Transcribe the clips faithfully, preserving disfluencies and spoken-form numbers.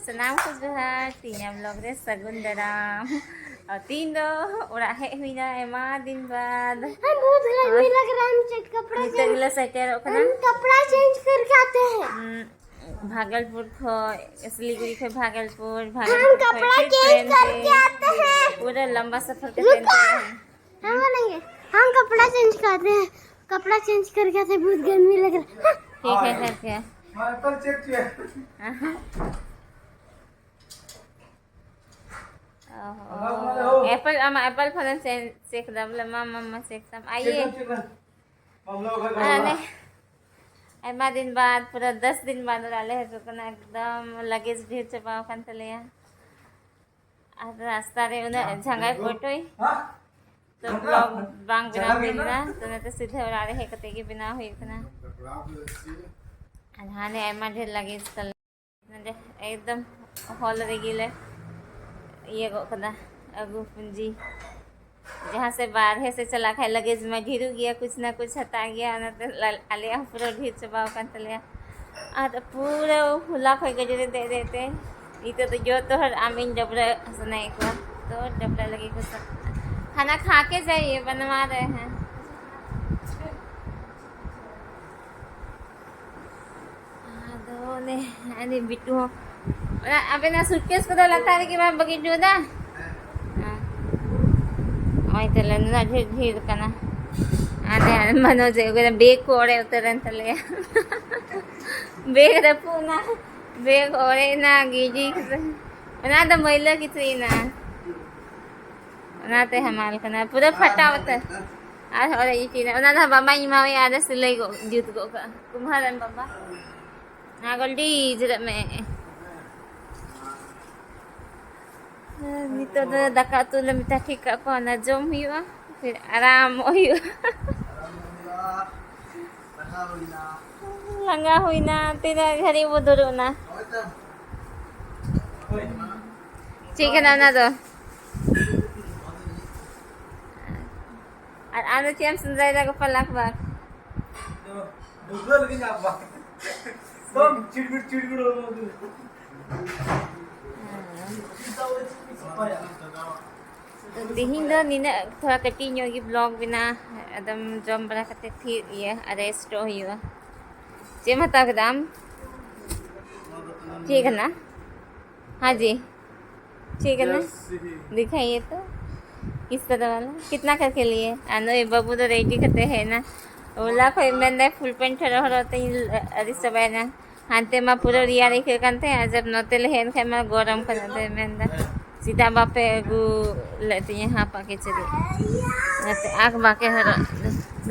ᱥᱟᱱᱟᱢ ᱠᱚ ᱡᱚᱦᱟᱨ, ᱛᱤᱦᱤᱧᱟᱜ vlog ᱨᱮ ᱥᱟᱹᱜᱩᱱ ᱫᱟᱨᱟᱢ᱾ ᱟᱨ ᱛᱤᱦᱤᱧ ᱫᱚ ᱚᱲᱟᱜ ᱦᱮᱡ ᱦᱩᱭᱱᱟ ᱟᱭᱢᱟ ᱫᱤᱱ ᱵᱟᱫ᱾ ᱦᱮᱸ, ᱵᱚᱦᱩᱛ ᱜᱟᱨᱢᱤ ᱞᱟᱜ ᱨᱟᱦᱟ ᱦᱟᱢ ᱪᱮᱫ ᱠᱟᱯᱲᱟ ᱱᱤᱛᱚᱜ ᱜᱮᱞᱮ ᱥᱮᱴᱮᱨᱚᱜ ᱠᱟᱱᱟ᱾ हम कपड़ा चेंज करके आते हैं। ᱦᱩᱸ, ᱵᱷᱟᱜᱚᱞᱯᱩᱨ ᱠᱷᱚᱡ, ᱥᱤᱞᱤᱜᱩᱲᱤ ᱠᱷᱚᱡ ᱵᱷᱟᱜᱚᱞᱯᱩᱨ, ᱵᱷᱟᱜᱚᱞᱯᱩᱨ ᱠᱷᱚᱡ ᱯᱷᱤᱨ ᱴᱨᱮᱱ ᱛᱮ ᱯᱩᱨᱟᱹ ᱞᱟᱢᱵᱟ ᱥᱟᱯᱷᱟᱨ ᱠᱟᱛᱮ ᱱᱤᱛᱚᱜ ᱞᱮ ᱦᱮᱡ ᱮᱱᱟ᱾ हम बोलेंगे, हम कपड़ा चेंज करते हैं, कपड़ा चेंज करके आते हैं, बहुत गर्मी लग रहा है। ठीक है, करके। मैं एप्पल चेक किया। ᱚ, ᱮᱯᱮᱞ, ᱟᱢᱟᱜ ᱮᱯᱮᱞ ᱯᱷᱳᱱᱮᱢ ᱪᱮᱠ ᱫᱟ ᱵᱚᱞᱮ? ᱢᱟ, ᱢᱟ, ᱢᱟ, ᱪᱮᱠ ᱛᱟᱢ᱾ ᱟᱭᱮ᱾ ᱪᱮᱠ ᱫᱟᱢ, ᱪᱮᱠ ᱫᱟᱢ᱾ ᱢᱟᱢᱞᱟ ᱵᱟᱠᱷᱟᱡ ᱟᱨ ᱜᱟᱞᱢᱟᱨᱟᱣ᱾ ᱟᱞᱮ ᱟᱭᱢᱟ ᱫᱤᱱ ᱵᱟᱫ, ᱯᱩᱨᱟᱹ ᱫᱚᱥ ᱫᱤᱱ ᱵᱟᱫ ᱚᱲᱟᱜ ᱞᱮ ᱦᱤᱡᱩᱜ ᱠᱟᱱᱟ᱾ ᱮᱠᱫᱚᱢ ᱞᱟᱜᱮᱡᱽ ᱰᱷᱮᱨ ᱪᱟᱵᱟᱣ ᱟᱠᱟᱱ ᱛᱟᱞᱮᱭᱟ᱾ ᱟᱨ ᱨᱟᱥᱛᱟ ᱨᱮ ᱩᱱᱟᱹᱜ ᱡᱷᱟᱸᱜᱟᱭ ᱯᱚᱴᱚᱭ᱾ ᱦᱮᱸ? ᱛᱚ ᱵᱞᱚᱜ ᱵᱟᱝ ᱵᱮᱱᱟᱣ ᱦᱩᱭ ᱞᱮᱱᱟ᱾ ᱛᱚ ᱚᱱᱟᱛᱮ ᱥᱤᱫᱷᱟᱹ ᱚᱲᱟᱜ ᱨᱮ ᱦᱮᱡ ᱠᱟᱛᱮ ᱜᱮ ᱵᱮᱱᱟᱣ ᱦᱩᱭᱩᱜ ᱠᱟᱱᱟ᱾ ᱟᱨ ᱦᱟᱱᱮ ᱟᱭᱢᱟ ᱰᱷᱮᱨ ᱞᱟᱜᱮᱡᱽ ᱛᱟᱞᱮ᱾ ᱱᱚᱰᱮ ᱮᱠᱫᱚᱢ ᱦᱚᱞ ᱨᱮᱜᱮ ᱞᱮ ᱤᱭᱟᱹ ᱜᱚᱫ ᱠᱟᱫᱟ, ᱟᱹᱜᱩ ᱯᱩᱸᱡᱤ᱾ ᱡᱟᱦᱟᱸ ᱥᱮᱫ ᱵᱟᱨᱦᱮ ᱥᱮᱫ ᱪᱟᱞᱟᱜ ᱠᱷᱟᱡ ᱞᱟᱜᱮᱡᱽ ᱢᱟ ᱰᱷᱮᱨᱚᱜ ᱜᱮᱭᱟ, ᱠᱩᱪ ᱱᱟ ᱠᱩᱪ ᱦᱟᱛᱟᱜ ᱜᱮᱭᱟ᱾ ᱚᱱᱟᱛᱮ ᱞᱟ-, ᱟᱞᱮᱭᱟᱜ ᱦᱚᱸ ᱯᱩᱨᱟᱹ ᱰᱷᱮᱨ ᱪᱟᱵᱟᱣ ᱟᱠᱟᱱ ᱛᱟᱞᱮᱭᱟ᱾ ᱟᱨ ᱯᱩᱨᱟᱹ ᱦᱚᱞᱟ ᱠᱷᱚᱡ ᱜᱟᱹᱰᱤ ᱨᱮ ᱫᱮᱡ ᱫᱮᱡ ᱛᱮ ᱱᱤᱛᱚᱜ ᱫᱚ ᱡᱚᱛᱚ ᱦᱚᱲ ᱟᱢ ᱤᱧ ᱰᱟᱹᱵᱽᱨᱟᱹ ᱥᱟᱱᱟᱭᱮᱫ ᱠᱚᱣᱟ᱾ ᱛᱚ ᱰᱟᱹᱵᱽᱨᱟᱹ ᱞᱟᱹᱜᱤᱫ ᱠᱚ ᱥᱟ-, ᱠᱷᱟᱱᱟ ᱠᱷᱟ ᱠᱮ ᱡᱟᱭᱮ ᱵᱟᱱᱣᱟ ᱨᱮ ᱦᱮᱸ᱾ ᱟᱫᱚ ᱚᱱᱮ, ᱟᱞᱮ ᱵᱤᱴᱩ ᱦᱚᱸ, ᱚᱱᱟ ᱟᱵᱮᱱᱟᱜ ᱥᱩᱴᱠᱮᱥ ᱠᱚᱫᱚ ᱞᱟᱛᱟᱨ ᱨᱮᱜᱮ ᱵᱟᱢ ᱵᱟᱹᱜᱤ ᱦᱚᱴᱚ ᱠᱟᱫᱟ? ᱦᱮᱸ᱾ ᱱᱚᱜᱼᱚᱭ ᱛᱟᱦᱞᱮ ᱱᱩᱱᱟᱹᱜ ᱰᱷᱮᱨ ᱰᱷᱮᱨ ᱠᱟᱱᱟ᱾ ᱟᱨ ᱢᱟᱱᱚᱡᱽ ᱮ ᱟᱹᱜᱩ ᱠᱮᱫᱟ, ᱵᱮᱜᱽ ᱠᱚ ᱚᱲᱮᱡ ᱩᱛᱟᱹᱨᱮᱱ ᱛᱟᱞᱮᱭᱟ᱾ ᱵᱮᱜᱽ ᱨᱟᱹᱯᱩᱫ ᱮᱱᱟ, ᱵᱮᱜᱽ ᱚᱲᱮᱡ ᱮᱱᱟ, ᱜᱤᱡᱤ ᱠᱮᱫᱟ᱾ ᱚᱱᱟ ᱫᱚ ᱢᱟᱹᱭᱞᱟᱹ ᱠᱤᱪᱨᱤᱡ ᱮᱱᱟ᱾ ᱚᱱᱟᱛᱮ ᱦᱟᱢᱟᱞ ᱠᱟᱱᱟ, ᱯᱩᱨᱟᱹ ᱯᱷᱟᱴᱟᱣ ᱩᱛᱟᱹᱨ᱾ ᱟᱨ ᱦᱚᱲᱮ ᱤᱪᱤᱱᱟ, ᱚᱱᱟ ᱫᱚ ᱦᱟᱸᱜ ᱵᱟᱵᱟᱧ ᱮᱢᱟᱣᱟᱭᱟ, ᱟᱫᱚ ᱥᱤᱞᱟᱹᱭ ᱜᱚᱫ, ᱡᱩᱛ ᱜᱚᱫ ᱠᱟᱜᱼᱟ᱾ ᱠᱩᱢᱦᱟᱨ ᱨᱮᱱ ᱵᱟᱵᱟ᱾ ᱚᱱᱟ ᱜᱚᱞᱰᱤ ᱡᱤᱨᱟᱹᱜ ᱢᱮ᱾ ᱱᱤᱛᱚᱜ ᱫᱚ ᱫᱟᱠᱟ ᱩᱛᱩ ᱞᱮ ᱢᱮᱛᱟ ᱴᱷᱤᱠ ᱠᱟᱜ ᱠᱚᱣᱟ, ᱚᱱᱟ ᱡᱚᱢ ᱦᱩᱭᱩᱜᱼᱟ, ᱯᱷᱤᱨ ᱟᱨᱟᱢᱚᱜ ᱦᱩᱭᱩᱜᱼᱟ᱾ ᱞᱟᱸᱜᱟ ᱦᱩᱭᱱᱟ, ᱛᱤᱱᱟᱹᱜ ᱜᱷᱟᱹᱲᱤᱡ ᱵᱚ ᱫᱩᱲᱩᱵ ᱮᱱᱟ? ᱪᱮᱫ ᱠᱟᱱᱟ ᱚᱱᱟ ᱫᱚ? ᱟᱨ ᱟᱢ ᱫᱚ ᱪᱮᱫ ᱮᱢ ᱥᱮᱸᱫᱽᱨᱟᱭᱮᱫᱟ ᱜᱟᱯᱟ ᱞᱟᱠᱷᱵᱟᱜᱽ? ᱰᱩᱵᱟᱹ ᱞᱟᱹᱜᱤᱫ ᱞᱟᱠᱷᱵᱟᱜᱽ᱾ ᱛᱤᱦᱤᱧ ᱫᱚ ᱱᱤᱱᱟᱹᱜ ᱛᱷᱚᱲᱟ ᱠᱟᱹᱴᱤᱡ ᱧᱚᱜ ᱜᱮ ᱵᱞᱚᱜ ᱵᱮᱱᱟᱣ᱾ ᱮᱠᱫᱚᱢ ᱡᱚᱢ ᱵᱟᱲᱟ ᱠᱟᱛᱮ ᱯᱷᱤᱨ ᱤᱭᱟᱹ ᱨᱮᱥᱴᱚᱜ ᱦᱩᱭᱩᱜᱼᱟ᱾ ᱪᱮᱫ ᱮᱢ ᱦᱟᱛᱟᱣ ᱠᱮᱫᱟ ᱟᱢ? ᱪᱮᱫ ᱠᱟᱱᱟ? ᱦᱟᱸ ᱡᱤ, ᱪᱮᱫ ᱠᱟᱱᱟ? ᱫᱤᱠᱷᱟᱭᱤᱭᱮ ᱛᱚ, ᱠᱤᱥᱛᱟ ᱫᱚ ᱣᱟᱞᱟ ᱠᱤᱛᱱᱟ ᱠᱟᱨᱠᱮ ᱞᱤᱭᱮ? ᱟᱨ ᱱᱩᱭ ᱵᱟᱹᱵᱩ ᱫᱚ ᱨᱮᱰᱤ ᱠᱟᱛᱮ ᱦᱮᱡ ᱮᱱᱟ᱾ ᱚᱞᱟ ᱠᱷᱚᱡ ᱢᱮᱱᱫᱟᱭ ᱯᱷᱩᱞ ᱯᱮᱱᱴ ᱦᱚᱨᱚᱜ ᱦᱚᱨᱚᱜ ᱛᱮᱧ ᱟᱹᱲᱤᱥ ᱪᱟᱵᱟᱭᱮᱱᱟ᱾ ᱦᱟᱱᱛᱮ ᱢᱟ ᱯᱩᱨᱟᱹ ᱨᱮᱭᱟᱲ ᱟᱹᱭᱠᱟᱹᱜ ᱠᱟᱱ ᱛᱟᱦᱮᱸ, ᱟᱨ ᱡᱟᱵ ᱱᱚᱛᱮ ᱞᱮ ᱦᱮᱡ ᱮᱱ ᱠᱷᱟᱡ ᱢᱟ ᱜᱚᱨᱚᱢ ᱠᱟᱱᱟ᱾ ᱟᱫᱚᱭ ᱢᱮᱱᱫᱟ, "ᱪᱮᱫᱟᱜ ᱵᱟᱯᱮ ᱟᱹᱜᱩ ᱞᱮᱫ ᱛᱤᱧᱟᱹ ᱦᱟᱯᱟ ᱠᱤᱪᱨᱤᱡ?" ᱚᱱᱟᱛᱮ ᱟᱸᱠ ᱵᱟᱠᱮ ᱦᱚᱨᱚᱜ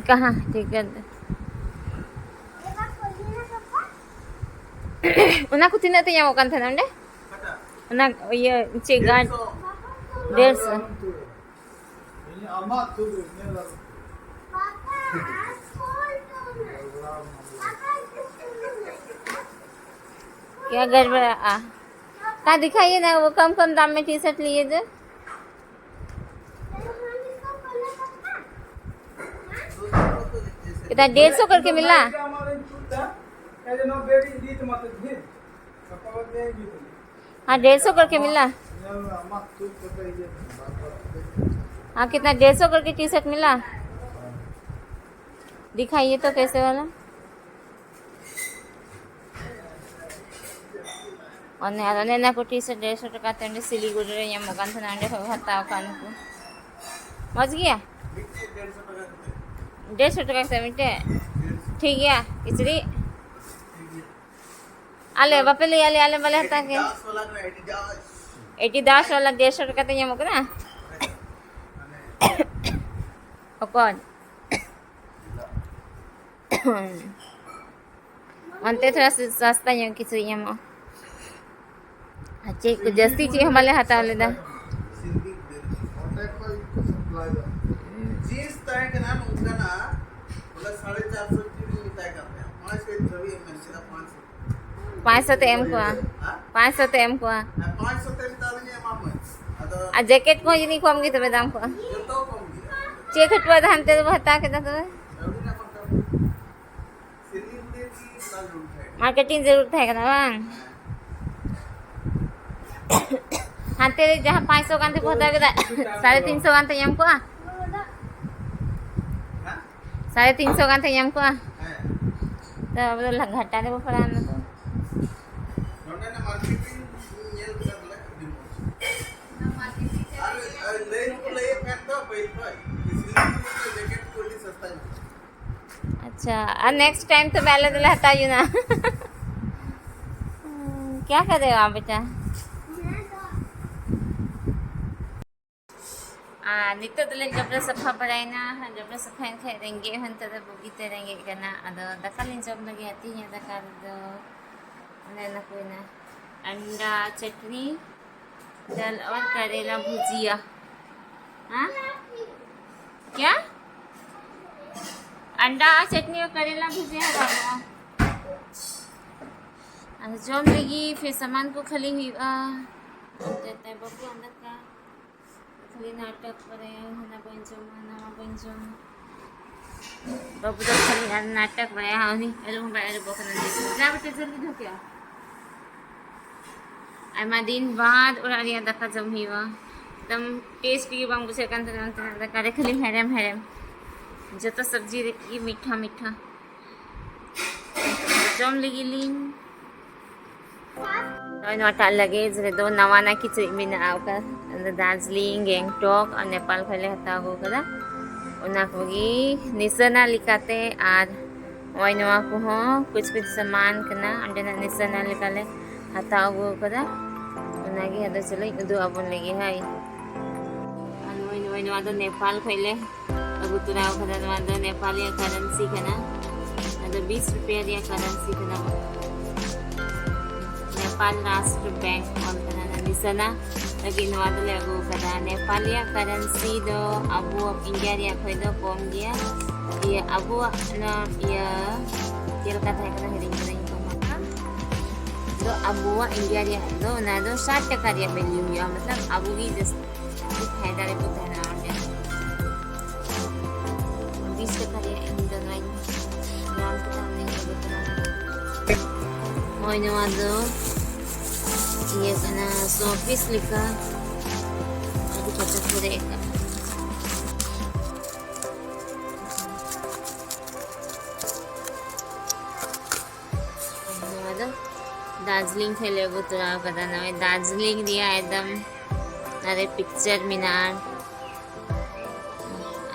ᱠᱟᱦᱟ ᱴᱷᱤᱠ ᱜᱮ᱾ ᱚᱱᱟ ᱠᱚ ᱛᱤᱱᱟᱹᱜ ᱛᱮ ᱧᱟᱢᱚᱜ ᱠᱟᱱ ᱛᱟᱦᱮᱱᱟ ᱚᱸᱰᱮ? ᱚᱱᱟ ᱤᱭᱟᱹ ᱪᱮᱫ ᱜᱟᱱ? ᱰᱮᱲᱥᱚ᱾ क्या गड़बड़ा? कहाँ दिखाइए ना, वो कम कम दाम में टी शर्ट लिए थे। इतना डेढ़ सौ करके मिला। हाँ, डेढ़ सौ करके मिला। हाँ, कितना? डेढ़ सौ करके टी शर्ट मिला। दिखाइए तो कैसे वाला। ᱚᱱᱮ ᱟᱨ ᱚᱱᱮ ᱚᱱᱟ ᱠᱚ ᱴᱤ ᱥᱟᱨᱴ ᱰᱮᱲᱥᱚ ᱴᱟᱠᱟ ᱛᱮ ᱚᱸᱰᱮ ᱥᱤᱞᱤᱜᱩᱲᱤ ᱨᱮ ᱧᱟᱢᱚᱜ ᱠᱟᱱ ᱛᱟᱦᱮᱱᱟ, ᱚᱸᱰᱮ ᱠᱷᱚᱡ ᱠᱚ ᱦᱟᱛᱟᱣ ᱠᱟᱜ ᱱᱩᱠᱩ᱾ ᱢᱚᱡᱽ ᱜᱮᱭᱟ? ᱰᱮᱲᱥᱚ ᱴᱟᱠᱟ ᱠᱟᱛᱮ ᱢᱤᱫᱴᱮᱡ? ᱴᱷᱤᱠ ᱜᱮᱭᱟ, ᱠᱤᱪᱨᱤᱡ? ᱟᱞᱮ ᱵᱟᱯᱮ ᱞᱟᱹᱭᱟ, ᱟᱞᱮ, ᱟᱞᱮ ᱵᱟᱞᱮ ᱦᱟᱛᱟᱣ ᱠᱮᱭᱟ᱾ ᱮᱰᱤᱰᱟᱥ ᱵᱟᱞᱟ ᱰᱮᱲᱥᱚ ᱴᱟᱠᱟ ᱛᱮ ᱧᱟᱢᱚᱜ ᱠᱟᱱᱟ᱾ ᱚᱠᱚᱭ? ᱚᱱᱛᱮ ᱛᱷᱚᱲᱟ ᱥᱚᱥᱛᱟ ᱧᱚᱜ ᱠᱤᱪᱨᱤᱡ ᱧᱟᱢᱚᱜᱼᱟ᱾ ᱟᱨ ᱪᱮᱫ ᱠᱚ ᱡᱟᱹᱥᱛᱤ ᱪᱮᱫ ᱦᱚᱸ ᱵᱟᱞᱮ ᱦᱟᱛᱟᱣ ᱞᱮᱫᱟ᱾ ᱡᱤᱱᱥ ᱛᱟᱦᱮᱸ ᱠᱟᱱᱟ ᱱᱚᱝᱠᱟᱱᱟᱜ, ᱵᱚᱞᱮ ᱥᱟᱲᱮ ᱪᱟᱨ ᱥᱚ ᱪᱮᱫ ᱤᱧ ᱢᱮᱛᱟᱭ ᱠᱟᱱ ᱛᱟᱦᱮᱸᱫ, ᱯᱟᱸᱪ ᱥᱚ ᱫᱷᱟᱹᱵᱤᱡ ᱮᱢ ᱢᱮᱱ ᱠᱮᱫᱟ, ᱯᱟᱸᱪ ᱥᱚ᱾ ᱯᱟᱸᱪ ᱥᱚ ᱛᱮ ᱮᱢ ᱠᱚᱣᱟ, ᱦᱮᱸ? ᱯᱟᱸᱪ ᱥᱚ ᱛᱮ ᱮᱢ ᱠᱚᱣᱟ᱾ ᱦᱮᱸ, ᱯᱟᱸᱪ ᱥᱚ ᱛᱮ ᱢᱮᱛᱟ ᱫᱤᱧᱟ ᱮᱢᱟᱢᱟᱹᱧ᱾ ᱟᱫᱚ ᱟᱨ ᱡᱮᱠᱮᱴ ᱠᱚᱦᱚᱸ ᱡᱟᱹᱱᱤᱡ ᱠᱚᱢ ᱜᱮ ᱛᱚᱵᱮ ᱫᱟᱢ ᱠᱚᱜᱼᱟ᱾ ᱡᱚᱛᱚ ᱠᱚᱢ ᱜᱮᱭᱟ᱾ ᱪᱮᱫ ᱠᱷᱟᱹᱴᱩᱣᱟᱹ ᱫᱚ ᱦᱟᱱᱛᱮ ᱫᱚᱵᱚ ᱦᱟᱛᱟᱣ ᱠᱮᱫᱟ ᱛᱚᱵᱮ? ᱠᱟᱹᱣᱰᱤ ᱨᱮᱱᱟᱜ ᱵᱟᱝ ᱠᱟᱹᱢᱤ᱾ ᱥᱤᱞᱤᱜᱩᱲᱤ ᱨᱮᱜᱮ ᱛᱟᱞ ᱨᱩᱢ ᱛᱟᱦᱮᱸ ᱠᱟᱱᱟ᱾ ᱢᱟᱨᱠᱮᱴᱤᱝ ᱡᱟᱹᱨᱩᱲ ᱛᱟᱦᱮᱸ ᱠᱟᱱᱟ ᱵᱟᱝ? ᱦᱟᱱᱛᱮ ᱨᱮ ᱡᱟᱦᱟᱸ ᱯᱟᱸᱪᱥᱚ ᱜᱟᱱ ᱛᱮᱠᱚ ᱦᱟᱛᱟᱣ ᱠᱮᱫᱟ, ᱥᱟᱲᱮ ᱛᱤᱱᱥᱚ ᱜᱟᱱ ᱛᱮ ᱧᱟᱢ ᱠᱚᱜᱼᱟ᱾ ᱥᱟᱲᱮ ᱛᱤᱱᱥᱚ ᱜᱟᱱ ᱛᱮ ᱧᱟᱢ ᱠᱚᱜᱼᱟ᱾ ᱛᱚ ᱟᱵᱚ ᱫᱚ ᱜᱷᱟᱴᱟ ᱨᱮᱵᱚ ᱯᱟᱲᱟᱣ ᱮᱱᱟ ᱛᱚ᱾ ᱱᱚᱰᱮᱱᱟᱜ ᱢᱟᱨᱠᱮᱴᱤᱝ ᱧᱮᱞ ᱠᱮᱫᱟ ᱵᱚᱞᱮ ᱟᱹᱰᱤ ᱢᱚᱡᱽ᱾ ᱟᱨ, ᱟᱨ ᱞᱟᱹᱭ ᱦᱚᱸᱠᱚ ᱞᱟᱹᱭᱮᱫ ᱠᱟᱱ ᱫᱚ ᱯᱟᱹᱦᱤᱞ ᱠᱷᱚᱡ, ᱡᱮ ᱥᱤᱞᱤᱜᱩᱲᱤ ᱨᱮ ᱡᱮᱠᱮᱴ ᱠᱚ ᱟᱹᱰᱤ ᱥᱚᱥᱛᱟ ᱧᱟᱢᱚᱜᱼᱟ᱾ ᱟᱪᱪᱷᱟ, ᱟᱨ ᱱᱮᱠᱥᱴ ᱴᱟᱭᱤᱢ ᱛᱚᱵᱮ ᱟᱞᱮ ᱫᱚᱞᱮ ᱦᱟᱛᱟᱣ ᱡᱚᱱᱟ᱾ क्या कर रहे हो आप बेटा? ᱟᱨ ᱱᱤᱛᱚᱜ ᱫᱚᱞᱮ ᱡᱚᱵᱽᱨᱟ ᱥᱟᱯᱷᱟ ᱵᱟᱲᱟᱭᱮᱱᱟ᱾ ᱡᱚᱵᱽᱨᱟ ᱥᱟᱯᱷᱟᱭᱮᱱ ᱠᱷᱟᱡ ᱨᱮᱸᱜᱮᱡ ᱦᱚᱸ ᱱᱤᱛᱚᱜ ᱫᱚ ᱵᱩᱜᱤᱛᱮ ᱨᱮᱸᱜᱮᱡ ᱠᱟᱱᱟ᱾ ᱟᱫᱚ ᱫᱟᱠᱟ ᱞᱤᱧ ᱡᱚᱢ ᱞᱟᱹᱜᱤᱫ, ᱛᱮᱦᱮᱧᱟᱜ ᱫᱟᱠᱟ ᱨᱮᱫᱚ ᱚᱱᱮ ᱚᱱᱟ ᱠᱚ ᱦᱩᱭᱱᱟ, ᱟᱱᱰᱟ ᱪᱟᱴᱱᱤ, ᱫᱟᱞ ᱟᱨ ᱠᱟᱨᱮᱞᱟ ᱵᱷᱩᱡᱤᱭᱟ᱾ ᱦᱮᱸ? क्या? अंडा और चटनी और करेला भुजिया है बाबा। ᱟᱫᱚ ᱡᱚᱢ ᱞᱟᱹᱜᱤᱫ ᱯᱷᱤᱨ ᱥᱟᱢᱟᱱ ᱠᱚ ᱠᱷᱟᱹᱞᱤ ᱦᱩᱭᱩᱜᱼᱟ᱾ ᱚᱱᱛᱮ ᱛᱮ ᱵᱟᱹᱵᱩ ᱟᱸᱫᱟᱠᱟ ᱠᱷᱟᱹᱞᱤ ᱱᱟᱴᱚᱠ ᱵᱟᱲᱟᱭᱟ, ᱦᱟᱱᱟ ᱵᱟᱹᱧ ᱡᱚᱢᱟ, ᱱᱟᱣᱟ ᱵᱟᱹᱧ ᱡᱚᱢᱟ᱾ ᱵᱟᱹᱵᱩ ᱫᱚ ᱠᱷᱟᱹᱞᱤ ᱟᱨ ᱱᱟᱴᱚᱠ ᱵᱟᱲᱟᱭᱟ, ᱩᱱᱤ ᱟᱹᱨᱩᱵ ᱦᱚᱸ ᱵᱟᱭ ᱟᱹᱨᱩᱵᱚᱜ ᱠᱟᱱᱟ᱾ ᱡᱟ ᱵᱮᱴᱟ ᱡᱚᱞᱫᱤ ᱫᱷᱳ ᱠᱮ ᱟᱣ᱾ ᱟᱭᱢᱟ ᱫᱤᱱ ᱵᱟᱫ ᱚᱲᱟᱜ ᱨᱮᱭᱟᱜ ᱫᱟᱠᱟ ᱡᱚᱢ ᱦᱩᱭᱩᱜᱼᱟ᱾ ᱮᱠᱫᱚᱢ ᱴᱮᱥᱴ ᱜᱮ ᱵᱟᱝ ᱵᱩᱡᱷᱟᱹᱜ ᱠᱟᱱ ᱛᱟᱦᱮᱱᱟ ᱚᱱᱛᱮᱱᱟᱜ ᱫᱟᱠᱟ ᱨᱮ, ᱠᱷᱟᱹᱞᱤ ᱦᱮᱲᱮᱢ ᱦᱮᱲᱮᱢ, ᱡᱚᱛᱚ ᱥᱚᱵᱽᱡᱤ ᱨᱮ ᱜᱮ ᱢᱤᱴᱷᱟ ᱢᱤᱴᱷᱟ᱾ ᱡᱚᱢ ᱞᱟᱹᱜᱤᱫ ᱞᱤᱧ᱾ ᱱᱚᱜᱼᱚᱭ ᱱᱚᱣᱟᱴᱟᱜ ᱞᱟᱜᱮᱡᱽ ᱨᱮᱫᱚ ᱱᱟᱣᱟᱱᱟᱜ ᱠᱤᱪᱨᱤᱡ ᱢᱮᱱᱟᱜᱼᱟ, ᱚᱠᱟ ᱫᱟᱨᱡᱤᱞᱤᱝ, ᱜᱮᱝᱴᱚᱠ ᱟᱨ ᱱᱮᱯᱟᱞ ᱠᱷᱚᱱ ᱞᱮ ᱦᱟᱛᱟᱣ ᱟᱹᱜᱩ ᱠᱟᱫᱟ᱾ ᱚᱱᱟ ᱠᱚᱜᱮ ᱱᱤᱥᱟᱹᱱᱟ ᱞᱮᱠᱟᱛᱮ, ᱟᱨ ᱱᱚᱜᱼᱚᱭ ᱱᱚᱣᱟ ᱠᱚᱦᱚᱸ ᱠᱩᱪ ᱠᱩᱪ ᱥᱟᱢᱟᱱ ᱠᱟᱱᱟ, ᱚᱸᱰᱮᱱᱟᱜ ᱱᱤᱥᱟᱹᱱᱟ ᱞᱮᱠᱟᱞᱮ ᱦᱟᱛᱟᱣ ᱟᱹᱜᱩ ᱠᱟᱫᱟ᱾ ᱚᱱᱟᱜᱮ ᱟᱫᱚ ᱪᱚᱞᱚᱧ ᱩᱫᱩᱜ ᱟᱵᱚᱱ ᱞᱮᱜᱮ, ᱦᱳᱭ᱾ ᱟᱨ ᱱᱚᱜᱼᱚᱭ, ᱱᱚᱜᱼᱚᱭ ᱱᱚᱣᱟ ᱫᱚ ᱱᱮᱯᱟᱞ ᱠᱷᱚᱡ ᱞᱮ ᱟᱹᱜᱩ ᱛᱚᱨᱟ ᱟᱠᱟᱫᱟ᱾ ᱱᱚᱣᱟ ᱫᱚ ᱱᱮᱯᱟᱞᱤᱭᱟ ᱠᱟᱨᱮᱱᱥᱤ ᱠᱟᱱᱟ᱾ ᱱᱚᱣᱟ ᱫᱚ ᱵᱤᱥ ᱨᱩᱯᱤᱭᱟ ᱨᱮᱭᱟᱜ ᱠᱟᱨᱮᱱᱥᱤ ᱠᱟᱱᱟ᱾ ᱱᱮᱯᱟᱞ ᱨᱟᱥᱴᱨ ᱵᱮᱝᱠ ᱚᱞ ᱠᱟᱱᱟ᱾ ᱱᱤᱥᱟᱱᱟ ᱞᱟᱹᱜᱤᱫ ᱱᱚᱣᱟ ᱫᱚᱞᱮ ᱟᱹᱜᱩ ᱟᱠᱟᱫᱟ᱾ ᱱᱮᱯᱟᱞᱤᱭᱟ ᱠᱟᱨᱮᱱᱥᱤ ᱫᱚ ᱟᱵᱚ ᱤᱱᱰᱤᱭᱟ ᱨᱮᱭᱟᱜ ᱠᱷᱚᱡ ᱫᱚ ᱠᱚᱢ ᱜᱮᱭᱟ᱾ ᱤᱭᱟᱹ, ᱟᱵᱚᱣᱟᱜ ᱚᱱᱟ ᱤᱭᱟᱹ ᱪᱮᱫ ᱞᱮᱠᱟ ᱛᱟᱦᱮᱸ ᱠᱟᱱᱟ, ᱦᱤᱲᱤᱧ ᱠᱟᱹᱫᱟᱹᱧ ᱱᱤᱛᱚᱜ ᱢᱟ᱾ ᱫᱚ ᱟᱵᱚᱣᱟᱜ ᱤᱱᱰᱤᱭᱟ ᱨᱮᱭᱟᱜ ᱫᱚ ᱚᱱᱟ ᱫᱚ ᱥᱟᱴ ᱴᱟᱠᱟ ᱨᱮᱭᱟᱜ ᱵᱷᱮᱞᱭᱩ ᱦᱩᱭᱩᱜᱼᱟ, ᱢᱚᱛᱞᱚᱵ ᱟᱵᱚ ᱜᱮ ᱡᱟᱹᱥᱛᱤ ᱯᱷᱟᱭᱫᱟ ᱨᱮᱵᱚ ᱛᱟᱦᱮᱱᱟ ᱚᱸᱰᱮ᱾ ᱵᱤᱥ ᱴᱟᱠᱟ ᱨᱮᱭᱟᱜ ᱤᱧ ᱫᱚ ᱱᱚᱣᱟᱧ ᱧᱟᱢ ᱠᱮᱫᱟ, ᱚᱱᱟᱧ ᱟᱹᱜᱩ ᱛᱚᱨᱟ ᱠᱮᱫᱟ᱾ ᱦᱳᱭ, ᱱᱚᱣᱟ ᱫᱚ ᱤᱭᱟᱹ ᱠᱟᱱᱟ, ᱥᱚ ᱯᱤᱥ ᱞᱮᱠᱟ᱾ ᱟᱹᱰᱤ ᱠᱟᱡᱟᱠ ᱯᱮᱨᱮᱡ ᱟᱠᱟᱫ᱾ ᱱᱚᱣᱟ ᱫᱚ ᱫᱟᱨᱡᱤᱞᱤᱝ ᱠᱷᱚᱱ ᱞᱮ ᱟᱹᱜᱩ ᱛᱚᱨᱟ ᱟᱠᱟᱫᱟ᱾ ᱱᱚᱜᱼᱚᱭ ᱫᱟᱨᱡᱤᱞᱤᱝ ᱨᱮᱭᱟᱜ ᱮᱠᱫᱚᱢ ᱱᱚᱰᱮ ᱯᱤᱠᱪᱟᱨ ᱢᱮᱱᱟᱜᱼᱟ᱾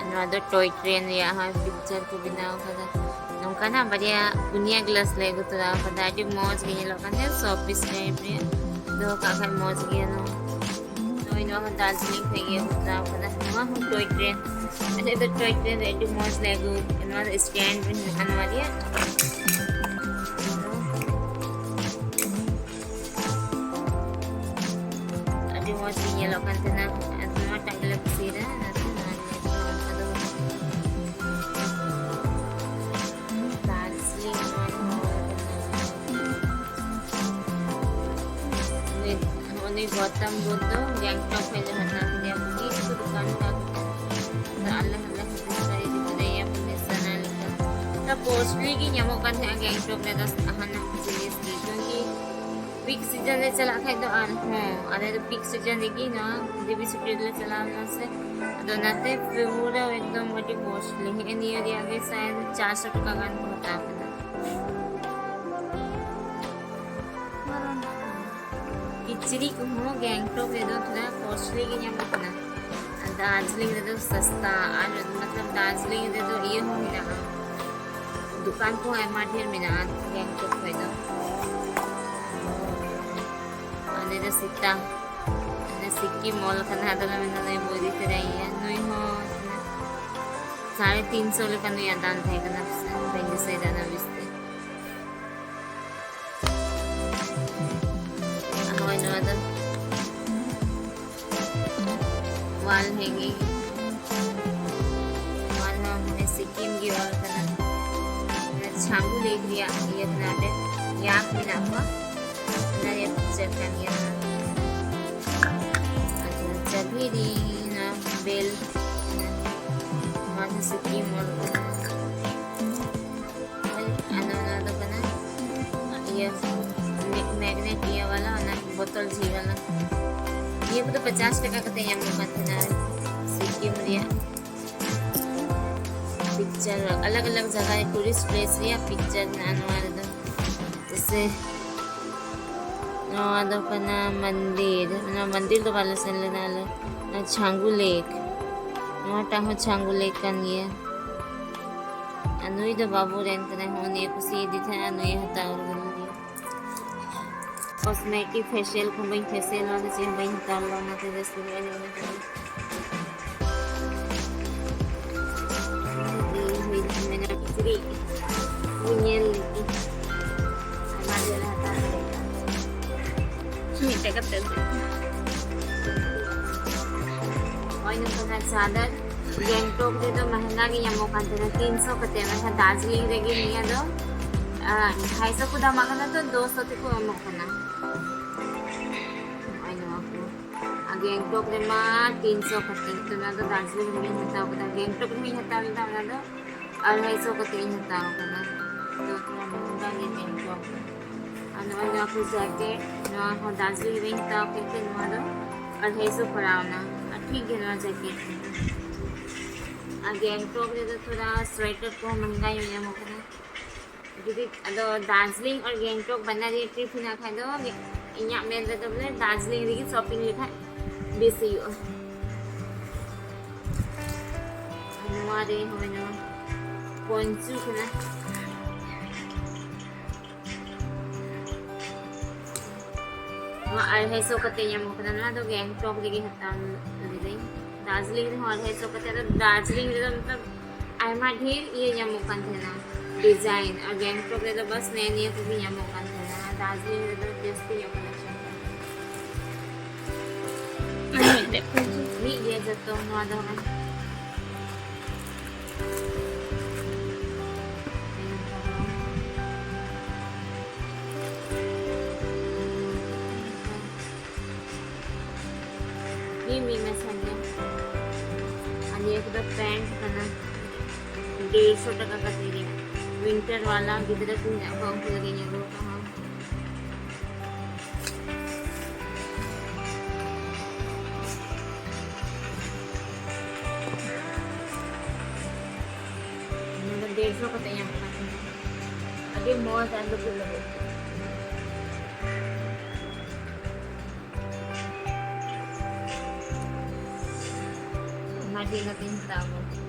ᱱᱚᱣᱟ ᱫᱚ ᱴᱚᱭ ᱴᱨᱮᱱ ᱨᱮᱭᱟᱜ ᱦᱚᱸ ᱯᱤᱠᱪᱟᱨ ᱠᱚ ᱵᱮᱱᱟᱣ ᱟᱠᱟᱫᱟ᱾ ᱱᱚᱝᱠᱟᱱᱟᱜ ᱵᱟᱨᱭᱟ ᱯᱩᱱᱭᱟ ᱜᱞᱟᱥ ᱞᱮ ᱟᱹᱜᱩ ᱛᱚᱨᱟ ᱟᱠᱟᱫᱟ᱾ ᱟᱹᱰᱤ ᱢᱚᱡᱽ ᱜᱮ ᱧᱮᱞᱚᱜ ᱠᱟᱱ ᱛᱟᱦᱮᱸᱫ, ᱥᱚ ᱯᱤᱥ ᱴᱟᱭᱤᱯ ᱨᱮ ᱫᱚᱦᱚ ᱠᱟᱜ ᱠᱷᱟᱱ ᱢᱚᱡᱽ ᱜᱮᱭᱟ᱾ ᱱᱚᱣᱟ ᱱᱚᱜᱼᱚᱭ ᱱᱚᱣᱟ ᱦᱚᱸ ᱫᱟᱨᱡᱤᱞᱤᱝ ᱠᱷᱚᱱ ᱜᱮ ᱟᱹᱜᱩ ᱛᱚᱨᱟ ᱟᱠᱟᱫᱟ᱾ ᱱᱚᱣᱟ ᱦᱚᱸ ᱴᱚᱭ ᱴᱨᱮᱱ, ᱟᱞᱮ ᱫᱚ ᱴᱚᱭ ᱴᱨᱮᱱ ᱨᱮ ᱟᱹᱰᱤ ᱢᱚᱡᱽ ᱞᱮ ᱟᱹᱜᱩ᱾ ᱱᱚᱣᱟ ᱫᱚ ᱥᱴᱮᱱᱰ ᱨᱮ ᱢᱮᱱᱟᱜᱼᱟ ᱱᱚᱣᱟ ᱨᱮᱭᱟᱜ᱾ ᱟᱹᱰᱤ ᱢᱚᱡᱽ ᱜᱮ ᱧᱮᱞᱚᱜ ᱠᱟᱱ ᱛᱟᱦᱮᱱᱟ᱾ ᱟᱨ ᱱᱚᱣᱟᱴᱟᱜ ᱜᱮᱞᱮ ᱠᱩᱥᱤᱭᱟᱫᱟ, ᱚᱱᱟᱛᱮ ᱱᱚᱣᱟ ᱜᱮᱞᱮ ᱦᱟᱛᱟᱣ ᱠᱟᱫᱟ᱾ ᱫᱟᱨᱡᱤᱞᱤᱝ ᱱᱚᱣᱟ ᱨᱮ ᱦᱚᱸ ᱱᱩᱭ, ᱱᱩᱭ ᱜᱚᱛᱚᱢ ᱵᱩᱫᱽᱫᱷᱚ ᱜᱮᱝᱴᱚᱠ ᱠᱷᱚᱱ ᱞᱮ ᱦᱟᱛᱟᱣ ᱠᱮᱫᱮᱭᱟ᱾ ᱵᱩᱜᱤ ᱠᱤᱪᱷᱩ ᱫᱚᱠᱟᱱ ᱠᱟᱱ ᱛᱟᱦᱮᱱᱟ᱾ ᱟᱫᱚ ᱟᱞᱮ ᱦᱚᱸᱞᱮ ᱦᱩᱫᱤᱥ ᱫᱟ ᱤᱫᱤ ᱛᱚᱨᱟᱭᱮᱭᱟ ᱵᱚᱞᱮ ᱥᱟᱱᱟ ᱞᱮᱠᱟ᱾ ᱛᱟ costly ᱜᱮ ᱧᱟᱢᱚᱜ ᱠᱟᱱ ᱛᱟᱦᱮᱸᱜᱼᱟ ᱜᱮᱝᱴᱚᱠ ᱨᱮᱫᱚ ᱥᱟᱦᱟᱱᱟᱜ ᱡᱤᱱᱤᱥ ᱜᱮ, ᱠᱤᱭᱩᱸᱠᱤ peak season ᱨᱮ ᱪᱟᱞᱟᱜ ᱠᱷᱟᱡ ᱫᱚ ᱟᱨᱦᱚᱸ, ᱟᱞᱮ ᱫᱚ peak season ᱨᱮᱜᱮ ᱱᱚᱣᱟ ᱫᱮᱵᱤ ᱪᱷᱩᱴᱤ ᱨᱮᱞᱮ ᱪᱟᱞᱟᱣ ᱞᱮᱱᱟ ᱥᱮ, ᱟᱫᱚ ᱚᱱᱟᱛᱮ ᱯᱩᱨᱟᱹ ᱮᱠᱫᱚᱢ ᱟᱹᱰᱤ costly᱾ ᱦᱮᱸ, ᱱᱤᱭᱟᱹ ᱨᱮᱭᱟᱜ ᱜᱮ ᱥᱟᱭᱮᱫ ᱪᱟᱨᱥᱚ ᱴᱟᱠᱟ ᱜᱟᱱ ᱠᱚ ᱦᱟᱛᱟᱣ ᱠᱮᱫᱟ᱾ ᱠᱤᱪᱨᱤᱡ ᱠᱚᱦᱚᱸ ᱜᱮᱝᱴᱚᱠ ᱨᱮᱫᱚ ᱛᱷᱚᱲᱟ costly ᱜᱮ ᱧᱟᱢᱚᱜ ᱠᱟᱱᱟ, ᱟᱨ ᱫᱟᱨᱡᱤᱞᱤᱝ ᱨᱮᱫᱚ ᱥᱚᱥᱛᱟ᱾ ᱟᱨ ᱢᱚᱛᱞᱚᱵ ᱫᱟᱨᱡᱤᱞᱤᱝ ᱨᱮᱫᱚ ᱤᱭᱟᱹ ᱦᱚᱸ ᱢᱮᱱᱟᱜᱼᱟ, ᱫᱚᱠᱟᱱ ᱠᱚᱦᱚᱸ ᱟᱭᱢᱟ ᱰᱷᱮᱨ ᱢᱮᱱᱟᱜᱼᱟ ᱜᱮᱝᱴᱚᱠ ᱠᱷᱚᱡ ᱫᱚ᱾ ᱟᱨ ᱱᱩᱭ ᱫᱚ ᱥᱤᱛᱟ, ᱚᱱᱮ ᱥᱤᱠᱤ ᱢᱚᱞ ᱠᱟᱱᱟ, ᱟᱫᱚ ᱞᱮ ᱢᱮᱱᱫᱟ ᱱᱩᱭ ᱵᱚ ᱤᱫᱤ ᱛᱚᱨᱟᱭᱮᱭᱟ᱾ ᱱᱩᱭ ᱦᱚᱸ ᱥᱟᱲᱮ ᱛᱤᱱ ᱥᱚ ᱞᱮᱠᱟ ᱱᱩᱭᱟᱜ ᱫᱟᱢ ᱛᱟᱦᱮᱸ ᱠᱟᱱᱟ, ᱵᱟᱹᱧ ᱫᱤᱥᱟᱹᱭᱮᱫᱟ ᱩᱱᱟᱹᱜ ᱵᱮᱥ ᱛᱮ᱾ ᱦᱳᱭ, ᱱᱚᱣᱟ ᱫᱚ wall hanging, ᱱᱚᱣᱟ ᱦᱚᱸ ᱢᱟᱱᱮ ᱥᱤᱠᱤᱢ ᱜᱮ ᱚᱞ ᱠᱟᱱᱟ᱾ ᱚᱱᱟ ᱪᱷᱟᱢᱵᱩ lake ᱨᱮᱭᱟᱜ ᱤᱭᱟᱹ ᱠᱟᱱᱟ, ᱚᱸᱰᱮ yak ᱢᱮᱱᱟᱜ ᱠᱚᱣᱟ, ᱚᱱᱟ ᱨᱮᱭᱟᱜ picture ᱠᱟᱱ ᱜᱮᱭᱟ᱾ ᱟᱪᱪᱷᱟ, ᱪᱟᱹᱵᱷᱤ ᱨᱮ ᱚᱱᱟ bell, ᱱᱚᱣᱟ ᱫᱚ ᱥᱤᱠᱤᱢ ᱚᱞ ᱠᱟᱱᱟ᱾ ᱟᱨ ᱱᱚᱣᱟ ᱫᱚ ᱠᱟᱱᱟ ᱤᱭᱟᱹ, ᱵᱚᱛᱚᱞ ᱡᱷᱤᱡ ᱵᱟᱞᱟ᱾ ᱱᱤᱭᱟᱹ ᱠᱚᱫᱚ ᱯᱚᱪᱟᱥ ᱴᱟᱠᱟ ᱠᱟᱛᱮ ᱧᱟᱢᱚᱜ ᱠᱟᱱ ᱛᱟᱦᱮᱱᱟ᱾ ᱥᱤᱠᱤᱢ ᱨᱮᱭᱟᱜ ᱯᱤᱠᱪᱟᱨ, ᱟᱞᱟᱜᱽ ᱟᱞᱟᱜᱽ ᱡᱟᱭᱜᱟ ᱨᱮ, ᱴᱩᱨᱤᱥᱴ ᱯᱞᱮᱥ ᱨᱮᱭᱟᱜ ᱯᱤᱠᱪᱟᱨ ᱢᱮᱱᱟᱜᱼᱟ ᱱᱚᱣᱟ ᱨᱮᱫᱚ᱾ ᱡᱮᱥᱮ ᱱᱚᱣᱟ ᱫᱚ ᱠᱟᱱᱟ ᱢᱚᱱᱫᱤᱨ, ᱱᱚᱣᱟ ᱢᱚᱱᱫᱤᱨ ᱫᱚ ᱵᱟᱞᱮ ᱥᱮᱱ ᱞᱮᱱᱟ ᱟᱞᱮ᱾ ᱱᱚᱣᱟ ᱪᱷᱟᱝᱜᱩ ᱞᱮᱠ, ᱱᱚᱣᱟᱴᱟᱜ ᱦᱚᱸ ᱪᱷᱟᱝᱜᱩ ᱞᱮᱠ ᱠᱟᱱ ᱜᱮᱭᱟ᱾ ᱟᱨ ᱱᱩᱭ ᱫᱚ ᱵᱟᱹᱵᱩ ᱨᱮᱱ ᱠᱟᱱᱟᱭ, ᱦᱚᱸ ᱱᱤᱭᱟᱹ ᱠᱩᱥᱤ ᱤᱫᱤ ᱛᱟᱦᱮᱸᱱᱟ, ᱱᱩᱭ ᱦᱟᱛᱟᱣ ᱠᱟᱫᱟ ᱱᱩᱭ᱾ ᱠᱚᱥᱢᱮᱴᱤᱠ ᱯᱷᱮᱥᱤᱭᱟᱞ ᱠᱚ ᱵᱟᱹᱧ ᱯᱷᱮᱥᱤᱭᱟᱞ ᱚᱱᱟ ᱫᱚ ᱪᱮᱫ ᱦᱚᱸ ᱵᱟᱹᱧ ᱦᱟᱛᱟᱣ ᱞᱮᱫᱟ, ᱚᱱᱟᱛᱮ ᱵᱮᱥ ᱵᱟᱹᱧ ᱟᱸᱡᱚᱢ ᱠᱟᱱᱟ᱾ ᱦᱩᱭ ᱞᱮᱱᱟ ᱢᱮᱱᱟ ᱠᱤᱪᱨᱤᱡ ᱠᱚ ᱧᱮᱞ ᱞᱟᱹᱜᱤᱫ᱾ ᱟᱭᱢᱟ ᱰᱷᱮᱨ ᱦᱟᱛᱟᱣ ᱠᱮᱫᱟ᱾ ᱢᱤᱫᱴᱮᱡ ᱠᱟᱛᱮ ᱫᱚ᱾ ᱱᱚᱜᱼᱚᱭ ᱱᱚᱝᱠᱟᱱᱟᱜ ᱪᱟᱫᱚᱨ ᱜᱮᱝᱴᱚᱠ ᱨᱮᱫᱚ ᱢᱮᱦᱮᱝᱜᱟ ᱜᱮ ᱧᱟᱢᱚᱜ ᱠᱟᱱ ᱛᱟᱦᱮᱱᱟ, ᱛᱤᱱᱥᱚ ᱠᱟᱛᱮ, ᱢᱮᱱᱠᱷᱟᱱ ᱫᱟᱨᱡᱤᱞᱤᱝ ᱨᱮᱜᱮ ᱱᱤᱭᱟᱹ ᱫᱚ, ᱟᱨ, ᱰᱷᱟᱭᱥᱚ ᱠᱚ ᱫᱟᱢᱟᱜ ᱠᱟᱱᱟ, ᱛᱚ ᱫᱩᱥᱚ ᱛᱮᱠᱚ ᱮᱢᱚᱜ ᱠᱟᱱᱟ᱾ ᱱᱚᱜᱼᱚᱭ ᱱᱚᱣᱟ ᱠᱚ᱾ ᱟᱨ ᱜᱮᱝᱴᱚᱠ ᱨᱮᱢᱟ ᱛᱤᱱᱥᱚ ᱠᱟᱛᱮ, ᱛᱚ ᱱᱚᱣᱟ ᱫᱚ ᱫᱟᱨᱡᱤᱞᱤᱝ ᱨᱮᱜᱮᱧ ᱦᱟᱛᱟᱣ ᱠᱮᱫᱟ᱾ ᱜᱮᱝᱴᱚᱠ ᱨᱮᱦᱚᱸᱧ ᱦᱟᱛᱟᱣ ᱞᱮᱫᱟ, ᱚᱱᱟ ᱫᱚ ᱟᱲᱟᱭᱥᱚ ᱠᱟᱛᱮ ᱤᱧ ᱦᱟᱛᱟᱣ ᱠᱟᱫᱟ᱾ ᱛᱚ ᱛᱷᱚᱲᱟ ᱢᱮᱦᱮᱝᱜᱟ ᱜᱮ ᱜᱮᱝᱴᱚᱠ ᱫᱚ᱾ ᱟᱨ ᱱᱚᱜᱼᱚᱭ ᱱᱚᱣᱟ ᱠᱚ ᱡᱮᱠᱮᱴ, ᱱᱚᱣᱟ ᱦᱚᱸ ᱫᱟᱨᱡᱤᱞᱤᱝ ᱨᱮᱧ ᱦᱟᱛᱟᱣ ᱠᱮᱫ ᱛᱮ ᱱᱚᱣᱟ ᱫᱚ ᱟᱲᱟᱭᱥᱚ ᱯᱟᱲᱟᱣᱱᱟ᱾ ᱟᱨ ᱴᱷᱤᱠ ᱜᱮᱭᱟ ᱱᱚᱣᱟ ᱡᱮᱠᱮᱴ ᱠᱚᱫᱚ᱾ ᱟᱨ ᱜᱮᱝᱴᱚᱠ ᱨᱮᱫᱚ ᱛᱷᱚᱲᱟ ᱥᱳᱭᱮᱴᱟᱨ ᱠᱚᱦᱚᱸ ᱢᱮᱦᱮᱝᱜᱟ ᱧᱚᱜ ᱧᱟᱢᱚᱜ ᱠᱟᱱᱟ᱾ ᱡᱩᱫᱤ ᱟᱫᱚ ᱫᱟᱨᱡᱤᱞᱤᱝ ᱟᱨ ᱜᱮᱝᱴᱚᱠ ᱵᱟᱱᱟᱨ ᱨᱮ ᱴᱨᱤᱯ ᱦᱮᱱᱟᱜ ᱠᱷᱟᱡ ᱫᱚ, ᱤᱧᱟᱹᱜ ᱢᱮᱱ ᱨᱮᱫᱚ ᱵᱚᱞᱮ ᱫᱟᱨᱡᱤᱞᱤᱝ ᱨᱮᱜᱮ ᱥᱚᱯᱤᱝ ᱞᱮᱠᱷᱟᱡ ᱵᱮᱥ ᱦᱩᱭᱩᱜᱼᱟ᱾ ᱟᱨ ᱱᱚᱣᱟ ᱨᱮ ᱦᱚᱸ ᱱᱚᱣᱟ ᱯᱚᱧᱪᱩ ᱠᱟᱱᱟ᱾ ᱱᱚᱣᱟ ᱟᱲᱟᱭᱥᱚ ᱠᱟᱛᱮ ᱧᱟᱢᱚᱜ ᱠᱟᱱᱟ᱾ ᱱᱚᱣᱟ ᱫᱚ ᱜᱮᱝᱴᱚᱠ ᱨᱮᱜᱮ ᱦᱟᱛᱟᱣ ᱞᱤᱫᱟᱹᱧ᱾ ᱫᱟᱨᱡᱤᱞᱤᱝ ᱨᱮᱦᱚᱸ ᱟᱲᱟᱭᱥᱚ ᱠᱟᱛᱮ, ᱟᱫᱚ ᱫᱟᱨᱡᱤᱞᱤᱝ ᱨᱮᱫᱚ ᱢᱚᱛᱞᱚᱵ ᱟᱭᱢᱟ ᱰᱷᱮᱨ ᱤᱭᱟᱹ ᱧᱟᱢᱚᱜ ᱠᱟᱱ ᱛᱟᱦᱮᱱᱟ, ᱰᱤᱡᱟᱭᱤᱱ, ᱟᱨ ᱜᱮᱝᱴᱚᱠ ᱨᱮᱫᱚ ᱵᱟᱥ ᱱᱮ ᱱᱤᱭᱟᱹ ᱠᱚᱜᱮ ᱧᱟᱢᱚᱜ ᱠᱟᱱ ᱛᱟᱦᱮᱱᱟ᱾ ᱟᱨ ᱫᱟᱨᱡᱤᱞᱤᱝ ᱨᱮᱫᱚ ᱡᱟᱹᱥᱛᱤ ᱧᱚᱜ ᱠᱟᱞᱮᱠᱥᱚᱱ ᱛᱟᱦᱮᱱᱟ᱾ ᱢᱤᱫ ᱜᱮᱭᱟ ᱡᱚᱛᱚ ᱱᱚᱣᱟ ᱫᱚ᱾ ᱢᱤᱫ ᱢᱤᱫ ᱢᱮᱥᱟ ᱜᱮ᱾ ᱟᱨ ᱱᱤᱭᱟᱹ ᱠᱚᱫᱚ ᱯᱮᱱᱴ ᱠᱟᱱᱟ, ᱰᱮᱲᱥᱚ ᱴᱟᱠᱟ ᱠᱟᱛᱮ ᱨᱮᱭᱟᱜ᱾ ᱣᱤᱱᱴᱟᱨ ᱣᱟᱞᱟ ᱜᱤᱫᱽᱨᱟᱹ ᱠᱚ ᱢᱮᱱᱟᱜ ᱠᱚᱣᱟ, ᱩᱱᱠᱩ ᱞᱟᱹᱜᱤᱫ ᱤᱧ ᱟᱹᱜᱩ ᱟᱠᱟᱫᱼᱟ᱾ ᱠᱟᱛᱮ ᱧᱟᱢᱚᱜ ᱠᱟᱱ ᱛᱟᱦᱮᱱᱟ᱾ ᱟᱹᱰᱤ ᱢᱚᱡᱽ ᱟᱨ ᱞᱩᱜᱩᱵ ᱞᱩᱜᱩᱵ᱾ ᱚᱱᱟ ᱜᱮ ᱤᱧ ᱫᱚᱧ ᱦᱟᱛᱟᱣ ᱟᱹᱜᱩ ᱠᱮᱫᱟ᱾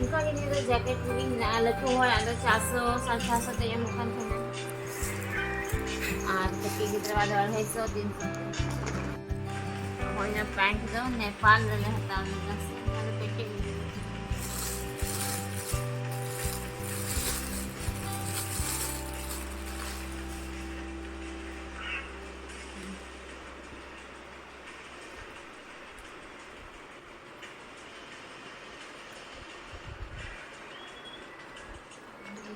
ᱚᱱᱠᱟ ᱜᱮ ᱱᱤᱭᱟᱹ ᱫᱚ ᱡᱮᱠᱮᱴ ᱠᱚᱜᱮ ᱢᱮᱱᱟᱜᱼᱟ᱾ ᱞᱟᱹᱴᱩ ᱦᱚᱲᱟᱜ ᱫᱚ ᱪᱟᱨᱥᱚ, ᱥᱟᱲᱮ ᱪᱟᱨᱥᱚ ᱛᱮ ᱧᱟᱢᱚᱜ ᱠᱟᱱ ᱛᱟᱦᱮᱱᱟ᱾ ᱟᱨ ᱠᱟᱹᱴᱤᱡ ᱜᱤᱫᱽᱨᱟᱹᱣᱟᱜ ᱫᱚ ᱟᱲᱟᱭᱥᱚ, ᱛᱤᱱᱥᱚ ᱛᱮ᱾ ᱦᱳᱭ, ᱚᱱᱟ ᱯᱮᱱᱴ ᱫᱚ ᱱᱮᱯᱟᱞ ᱨᱮᱞᱮ ᱦᱟᱛᱟᱣ ᱞᱮᱫᱟ ᱥᱮ᱾